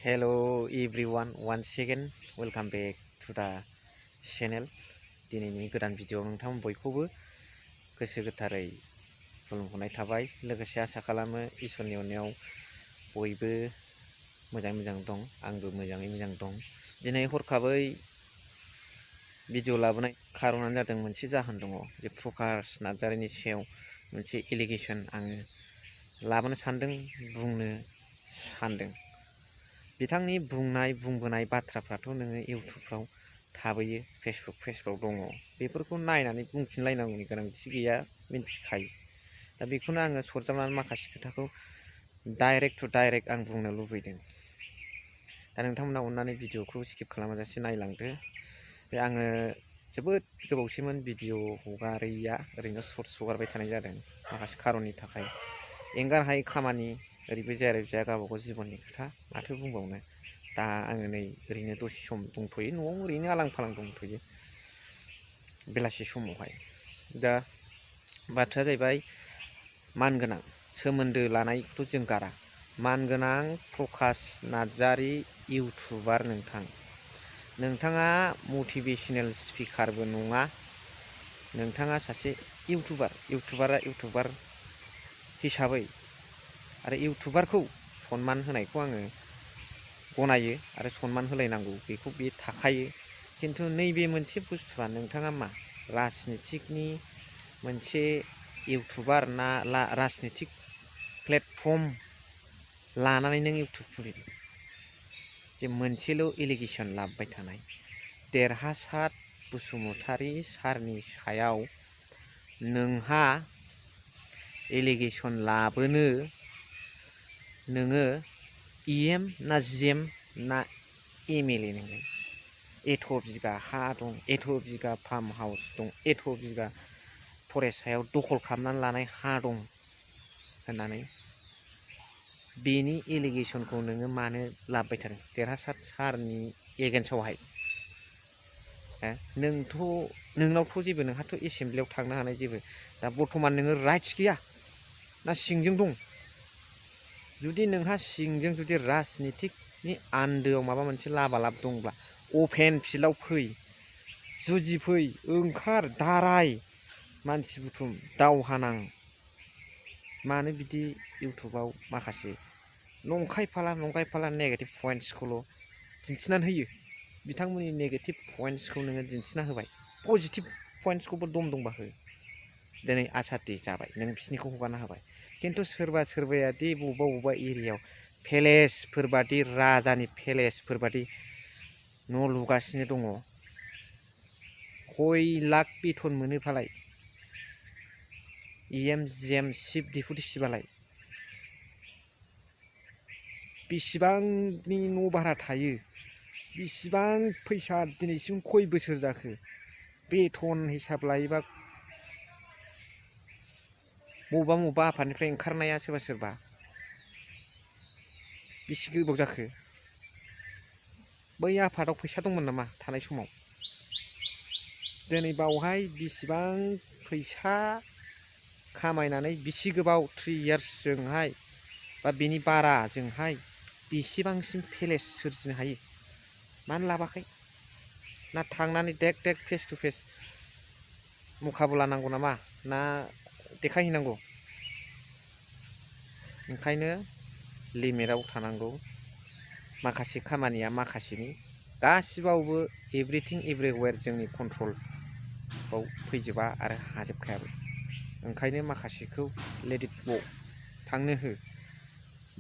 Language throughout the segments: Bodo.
Hello everyone, once again welcome back to the channel. दिनैनि गोदान भिडिअ नोंथां बयखौबो गोसो गोथारै खुलुमहरनाय थाबाय। लोगोसे आसा खालामो इसोरनि अननायाव बयबो मोजां दं, आंबो मोजाङै मोजां दं। दिनै हरखाबै भिडिअ लाबोनाय खारनानो जादों मोनसे जाहोन दङ। जे प्रकाश नार्जारिनि सायाव मोनसे एलिगेसन आङो लाबोनो सानदों, बुंनो सानदों। बिथांनि बुंबोनाय बाथ्राफ्राथ' नोङो इउटुबफ्राव थाबोयो, फेसबुकफ्राव दङ। बेफोरखौ नायनानै बुंफिनलायनांगौनि गोनांथि गैया, मिन्थिखायो। दा बेखौनो आङो सरजाबनानै माखासे खोथाखौ डाइरेक्ट टु डाइरेक्ट आं बुंनो लुबैदों। दा नोंथांमोना अननानै भिडिअखौ स्किप खालामाजासे नायलांदो। बे आङो जोबोद गोबावसैमोन भिडिअ हगारैया, ओरैनो सर्ट्स हगारबाय थानाय जादों माखासे खारननि थाखाय। एंगार हायै खामानि, ओरैबो जाया ओरैबो जाया गावबागाव जिबननि खोथा, माथो बुंबावनो। दा आङो नै ओरैनो दसे सम दंथ'यो, न'आव ओरैनो आलां फालां दंथ'यो बेलासि समावहाय। दा बाथ्राया जाहैबाय मानगोनां सोमोन्दो लानायखौथ' जों गारा। मानगोनां प्रकाश नार्जारि इउटुबार नोंथाङा मटिभेशनेल स्पिकारबो नङा, नोंथाङा सासे इउटुबार हिसाबै आरो इउटुबारखौ सनमान होनायखौ आङो गनायो आरो सनमान होलायनांगौ, बेखौ बे थाखायो। खिन्थु नैबे मोनसे बुस्थुआ नोंथाङा मा राजनितिकनि मोनसे इउटुबार ना राजनितिक प्लेटफर्म लानानै नों इउटुब खुलिदों। जे मोनसेल' एलिगेसन लाबोबाय थानाय देरहासात बसुमतारी सारनि सायाव नोंहा एलिगेसन लाबोनो नोङो EM ना GM ना MLA नोङो एथ' बिगा हा दं, एथ' बिगा फार्म हाउस दं, एथ' बिगा फरेस्ट सायाव दखल खालामनानै लानाय हा दं होननानै बेनि एलिगेसनखौ नोङो मानो लाबोबाय थादों देरहासात सारनि एगेन्स्टआवहाय? नोंनावथ' जेबो, नोंहाथ' एसेमब्लियाव थांनो हानाय जेबो दा बर्थमान नोङो राइट्स गैया ना सिंजों दं? जुदि नोंहा सिंजों जुदि राजनितिकनि आन्दोआव माबा मोनसे लाबालाब दंब्ला अपेन फिल्डआव फै, जुजिफै, ओंखार, दाराय, मानसि बुथुम, दावहा नां। मानो बिदि इउटुबाव माखासे नंखाय फाला नेगेटिभ पइन्टसखौल' दिन्थिनानै होयो? बिथांमोननि नेगेटिभ पइन्टसखौ नोङो दिन्थिना होबाय, पजिटिभ पइन्टसखौबो दंबा हो। दिनै आसाथि जाबाय, नों बिसिनिखौ हगारना होबाय। खिन्थु सोरबाया दि बबेबा एरियायाव पेलेसफोरबादि, राजानि पेलेसफोरबादि न' लुगासिनो दङ, खय लाख बेथन मोनो फालाय EM GM चिफ डेपुटिसिबालाय? बेसेबांनि न' भारा थायो, बेसेबां फैसा दिनैसिम खय बोसोर जाखो बेथन हिसाब लायोबा बबेबा आफादनिफ्राय ओंखारनाया सोरबा बेसे गोबाव जाखो? बै आफादाव फैसा दंमोन नामा थानाय समाव? दिनै बावहाय बेसेबां फैसा खामायनानै बेसे गोबाव 3 इयार्सजोंहाय बा बेनि बाराजोंहाय बेसेबांसिम पेलेस सोरजिनो हायो? मानो लाबाखै? ना थांनानै देख फेस टु फेस मुखाबला नांगौ नामा, ना देखायहैनांगौ? ओंखायनो लिमिटआव थानांगौ। माखासे खामानिया माखासेनि, गासिबावबो एभ्रिथिं एभ्रिवेयार जोंनि कन्ट्रलाव फैजोबा आरो हाजोबखायाबो। ओंखायनो माखासेखौ लेट इट ग' थांनो हो।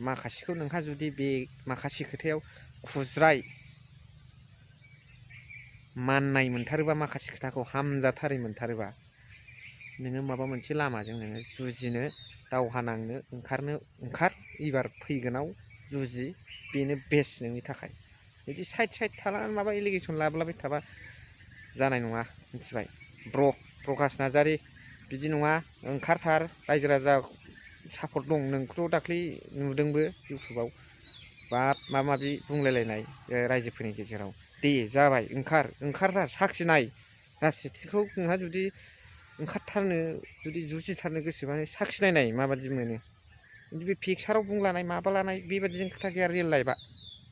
माखासेखौ नोंहा जुदि बे माखासे खोथायाव खुज्राय माननाय मोनथारोबा, माखासे खोथाखौ हामजाथारै मोनथारोबा, नोङो माबा मोनसे लामाजों नोङो जुजिनो, दावहा नांनो ओंखार। एबार फैगोनाव जुजि, बेनो बेस्ट नोंनि थाखाय। बिदि साइड थालांनानै माबा एलिगेसन लाबोलाबाय थाबा जानाय नङा, मिथिबाय? प्रकाश नार्जारि बिदि नङा, ओंखारथार। रायजो राजा सापर्ट दं, नोंखौथ' दाख्लै नुदोंबो इउटुबाव माबा माबि बुंलायलायनाय रायजोफोरनि गेजेराव। दे जाबाय, ओंखारथार, साखि नाय। राजनितिकखौ नोंहा जुदि ओंखारथारनो, जुदि जुजिथारनो गोसोबा साखि नायनाय माबादि मोनो। बे पिकचाराव बुंलानाय माबा लानाय बेबादिजों खोथा गैया रियेल लाइफआ।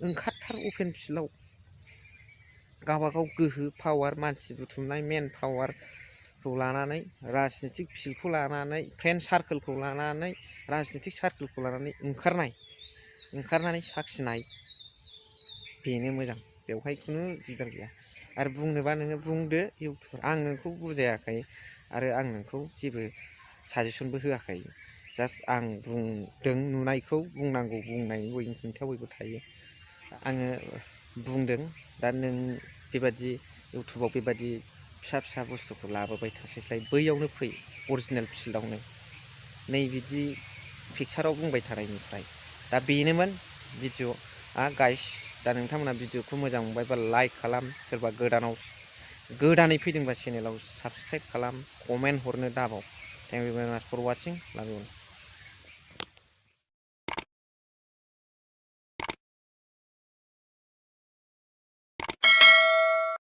ओंखारथार अपेन फिल्डआव गावबागाव गोहो पावार मानसि बुथुमनाय मेन पावारखौ लानानै राजनितिक फिल्डखौ लानानै फ्रेन्ड सार्कोलखौ लानानै राजनितिक सार्कोलखौ लानानै ओंखारनानै साखिनाय बेनो मोजां। बेवहाय खुनु दिगदार गैया। आरो बुंनोबा नोङो बुंदो इउटुबार, आं नोंखौ बुजायाखै आरो आं नोंखौ जेबो साजेसनबो होआखै। जास्ट आं बुंदों, नुनायखौ बुंनांगौ, बुंनायनि बयनिबो खोथाया बयबो थायो। आङो बुंदों, दा नों बेबादि इउटुबाव बेबादि फिसा फिसा बुस्थुखौ लाबोबाय थास्लायस्लाय बैयावनो फै, अरिजिनेल फिल्डआवनो नै बिदि पिक्साराव बुंबाय थानायनिफ्राय। दा बेनोमोन भिडिअ'आ गाइस। दा नोंथांमोना भिडिअ'खौ मोजां मोनबायबा लाइक खालाम, सोरबा गोदानै फैदोंबा चेनेलाव साबसक्राइब खालाम, कमेन्ट हरनो दाबाव। थेंक इउ भेरि माच फर वाचिं, लाभ इउ।